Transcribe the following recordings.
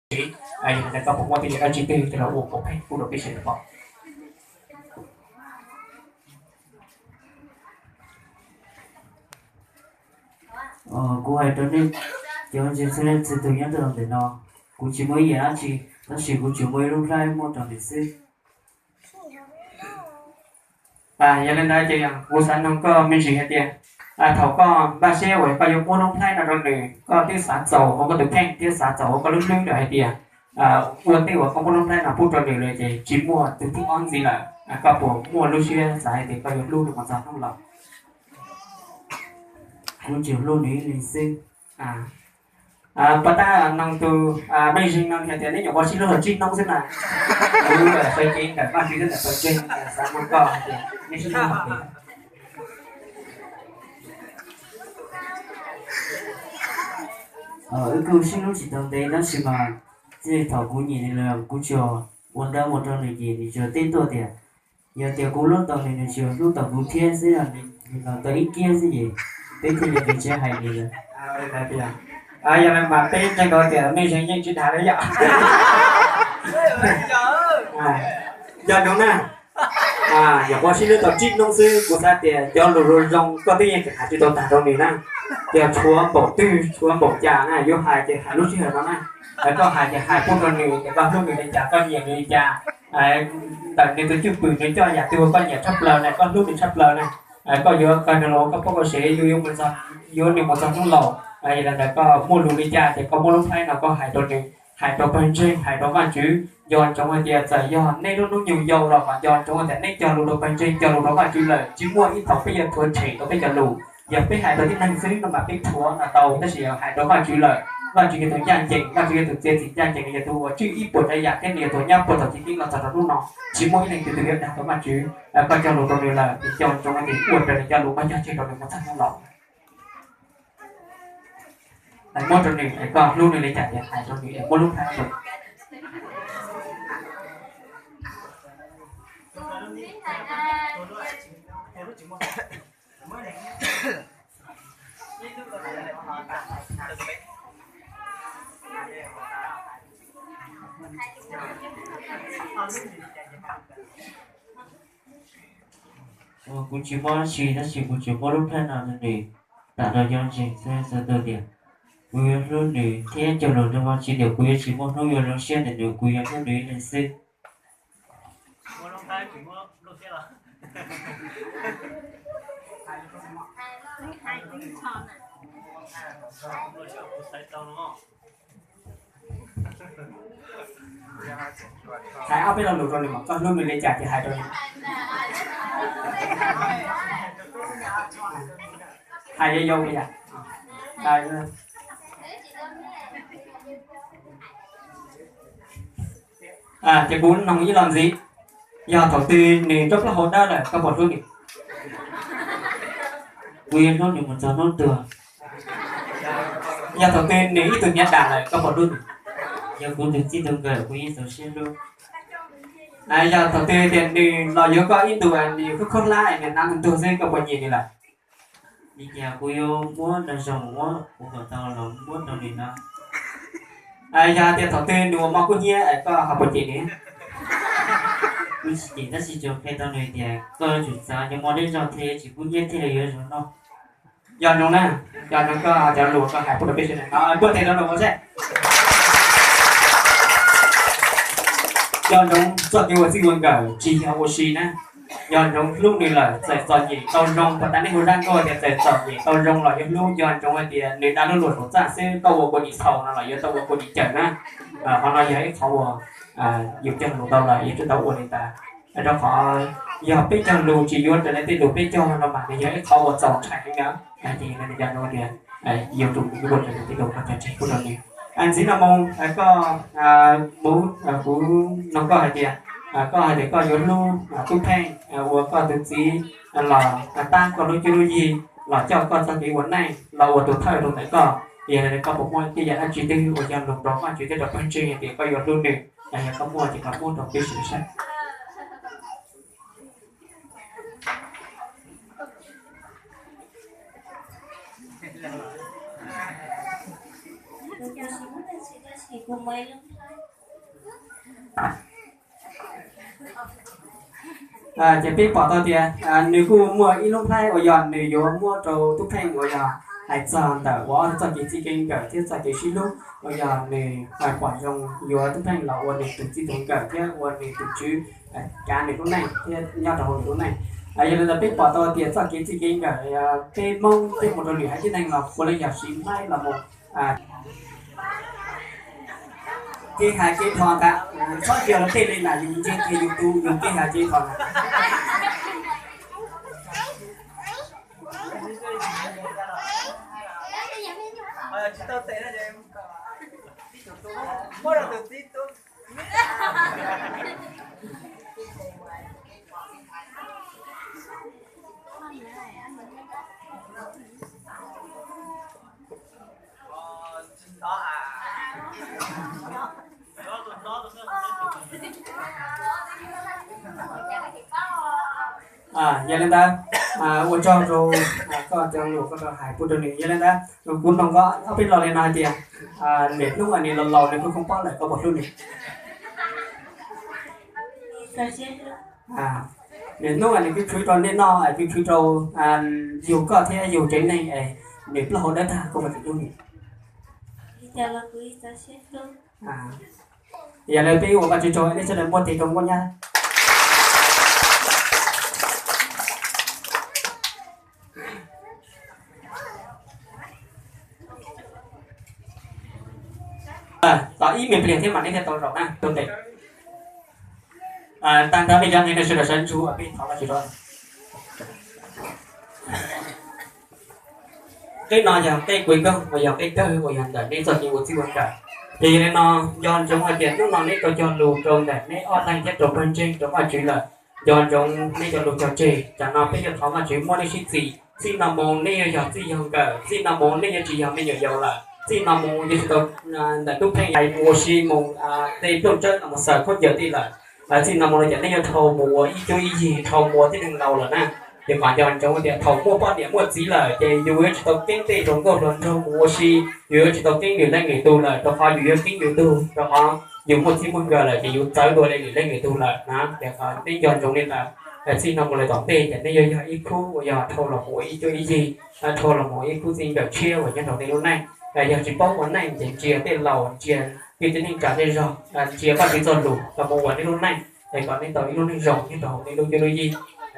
Yog li ntawd koj puas muaj tej yam dab tsi twg coj los ua puav pheej pub rau peb sawv daws pom? Kuv hais rau nej cov ntseeg txhua leej txhua tus nyob rau ntawm no, kuv tsis muaj ib yam dab tsi, tab sis kuv tsuas muaj ib lub nplhaib muab rau nws xwb. Yog li ntawd ces kuv xav nug koj me ntsis hais tias, thaum koj npaj siab uas koj yuav muab lub nplhaib no rau nws, koj twb xav txaus hauv koj tus kheej thiab xav txaus hauv koj lub hlwb lawm hais tias ua ntej uas koj muab lub nplhaib no pub rau nws lawm ces tsis muaj tus thib ob ntxiv lawm, koj puas muaj lub siab xav hais tias koj yuav hlub nws mus txog hnub laus? Kuv tsuas hlub nws ib leeg xwb. Puas tab noog tus mej zeeg no hais tias neb nyuam qhuav sib hlub tau tsib hnub xwb na? Kuv sawv cev ntawm Vajtswv thiab ntawm pawg ntseeg xav nug koj hais tias neb sib hlub tau ntev? Wb kuj sib hlub tsis tau ntev tab sis mas txij thaum kuv nyiam nws lawm kuv tsuas ua ntawv mus rau nws ces nws tsuas teb tuaj tias yog tias kuv hlub tau nws, nws tsuas hlub tau kuv thiab xwb, nws los tau ib kiag xwb ces peb thiaj li tsis hais nws lawm. Yog li mas peb ntseeg tau tias mej zeeg yeej tsis dag li yom. Nco ntsoov na, nyuam qhuav sib hlub tau tsib hnub xwb, kuv xav tias cov lus zoo zoo koj twb yeej tseem hais tsis tau tag rau nws na. Yog tshuav npaum twg tshuav npaum cas na yuav hais ces hais lub sij hawm no na. Koj hais ces hais pub rau nws tias koj hlub nws li cas, koj nyiam nws li cas. Ntawm nws tus cwj pwm nws coj yam twg uas koj nyiam tshaj plaws na, koj hlub nws tshaj plaws na, koj yuav qhia nws los ua koj phob koj sev, yuav yuav mus txog, yuav nws mus txog hnub laus. Yog li ntawd koj muaj lus li cas ces koj muab lub nplhaib no koj hais rau nws, hais rau pawg ntseeg, hais rau Vajtswv. Nco ntsoov hais tias txawm yog neb lub hnub nyoog yau los mas nco ntsoov hais tias neb cog lus rau pawg ntseeg, cog lus rau Vajtswv lawm, tsis muaj ib thaum peb yuav rhuav tshem tau peb cov lus. Yog peb hais rau tib neeg xwb no mas peb rhuav no tau, tab sis yog hais rau Vajtswv lawm, Vajtswv yog tus ncaj ncees, Vajtswv yog tus txiav txim ncaj ncees, nws yog tus uas tswj ib puas tsav yam thiab nws yog tus uas nyob puag thaum chiv keeb los txog rau hnub no. Tsis muaj ib leej twg twg yuav dag tau Vajtswv. Koj cog lus rau nws lawm, ces nco ntsoov hais tias ua raws nws cov lus, koj cog tseg rau nws mus txog hnub laus. Muab rau nws, koj hlub nws li cas ces hais rau nws es muab lub nplhaib rau. Kuv tsis muaj dab tsi tab sis kuv tsuas muab lub nplhaib no rau nws, tam rau cov ntseeg txhua leej txhua tus tias kuv yuav hlub nws thiab cog lus rau Vajtswv tias kuv yuav tsis muaj hnub yuav zoo siab ntawm nws, kuv yuav hlub nws ib leeg xwb. Hais ob peb lo lus rau nws mas koj hlub nws li cas ces hais rau nws. Hais yau yau li cas? Ces kuv noog ib los ntxiv, yog thaum twg nws rau plaub hau dawb lawm koj puas hlub nws? Kuv yuav hlub nws mus txog hnub tuag. Yog thaum twg nws ib tug hniav dam lawm koj puas hlub nws? Yog kuv tus txij tus nkawm kuv yeej txaus siab hlub. Yog thaum twg tias nws los yuav koj ib ntus nws khub khub hlab nws hnav nws ntug xwb koj puas nyiam nws lawm? Li cas kuv yuav muab nrog zoo muab kuv kom tau los muab rau nws no. Yog tias thaum twg nws ua mov kub hnyiab koj ho puas cem nws? Kuv tsis cem tab sis tsuas qhia tau nws tias koj yuav tsum txav cov mov deb zog thiaj tsis kub hnyiab thiaj li yuav zoo noj. Nco ntsoov na, nco ntsoov koj cov lus koj hais pub rau peb sawv daws no, npuaj tes rau nws ua seb. Nco ntsoov txoj kev ua txij ua nkawm tsis yog ua si na. Nco ntsoov hlub nws lawm txawm txom nyem tau zoo, puas tas nej hu zaj nkauj tias txawm txom nyem tau zoo los yuav hlub. Nco ntsoov hais tias nws dag lub luag saum txaj xwb, koj ua kua nim txhaum no los yuav tau ua kua nim cawm na. Qhov no yog ib qhov uas yus cog lus tau lawm yus twb tau ua li ntawd. Rau qhov yog peb cog lus tsis yuav raws li tej lus peb cog no mas nws yog ib qhov uas txaus ntshai heev na. Ces nco ntsoov tias yus tus mus yuav raws li tej lus no cog tseg pub rau nws. Ntxiv no mus koj mus, kuv noog koj hais tias, koj hais tias koj yuav hlub Tub Pheej ua koj tus txiv los tab koj lub cuab lub yig los coj koj txoj kev ua neej los ua tus thawj rau ntawm koj, yog li koj puas muaj tej yam dab tsi twg uas yog lus rau Vajtswv thiab rau pawg ntseeg hais tias koj yuav hlub nws? Yog koj muaj ces koj muab rau peb sawv daws saib. Ces kuv muaj ib lub nplhaib. Ces peb pom tau tias nws kuj muaj ib lub nplhaib uas yog nws yuav muab rau Tub Pheej uas yog hais txog ntawm ua ob txoj kev txij kev nkawm thiab txoj kev sib hlub uas yog nws pom zoo yuav Tub Pheej los ua nws tus txij tus nkawm thiab ua nws tus tswv, kav nws lub neej thiab nyob rau hauv nws lub neej. Yog li ntawd peb pom tau tias txoj kev txij kev nkawm peb Hmoob peb mus rau lwm haiv tib neeg los puav leej yog siv nplhaib los mus kev hais kev thov ntag. Txhob cia lawv tej li na, yus ntseeg kiag yus tus, yus kev hais kev thov ntag. Yog li ntawd, ua tsaug rau koj cov lus koj tau hais pub rau nws. Yog li ntawd kuv nug koj ob peb lo li no hais tias, niam hnub uas nws laus laus nws kuj kho paub lawm koj puas hlub nws? Niam hnub uas nws kuj khwv rau nej noj, kuj khwv rau yug koj thiab yug tsev neeg es nws plaub hau dawb tag koj puas tseem hlub nws? Yog li peb ua Vajtswv tsaug, nej sawv daws npuaj tes rau nkauj nyab. Tos ib me pliag thiab mas neb thiaj tau zaum na, tus ntes. Tag nrho nej cov neeg no sawv daws sawv ntsug peb thov Vajtswv rau. Qib no yog qib kuv koj uas yog qib kawg uas yog ntawm neb txoj kev ua txij ua nkawm. Ces yog li no, nco ntsoov hais tias hnub no neb tau cog lus rau ntawm neb ob leeg thiab rau pawg ntseeg rau Vajtswv lawm. Nco ntsoov neb cov lus cog tseg, tsam no peb yuav thov Vajtswv muab neb sib txim. Txij no mus neb yuav yog txij yog nkawm, txij no mus neb yuav tsis yog me nyuam yaus lawm, txij no mus yuav tsis tau ntawm Tub Pheej hais mus ua si mus de pluj tsawb no mus xaws khaub ncaws tij lawm. Txij no mus no ces neb yuav dhau mus ua ib cuab ib yig, dhau mus ua tib neeg laus lawm na. Ces kom nco ntsoov tias thaum muaj poj niam muaj txiv lawm ces yus yuav tsis tau keeb tej hluas nkauj hluas nraug mus ua si, yus yuav tsis tau keeb lwm leej lwm tus lawm, rau qhov yus yuav keeb yus tug, rau qhov yus muaj txij muaj nkawm lawm ces yus txawv dua li lwm leej lwm tug lawm na. Ces kom neb nco ntsoov li ntawd, txij no mus lawm tom ntej ces neb yuav yog ib khub uas yog dhau los mus ua ib cuab ib yig, dhau los mus ua ib khub txij nkawm tshiab uas nyob rau nej lub neej. Yog tsis paub ua neej ces ntsia tej laus, ntsia kwv tij neej tsa zej zog, ntsia Vajtswv txoj lus los mus ua nej lub neej es kom nej tau ib lub neej zoo nyob rau hauv nej lub cuab lub yig.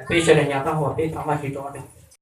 Peb sawv daws nyob taub hau peb thov Vajtswv rau nej.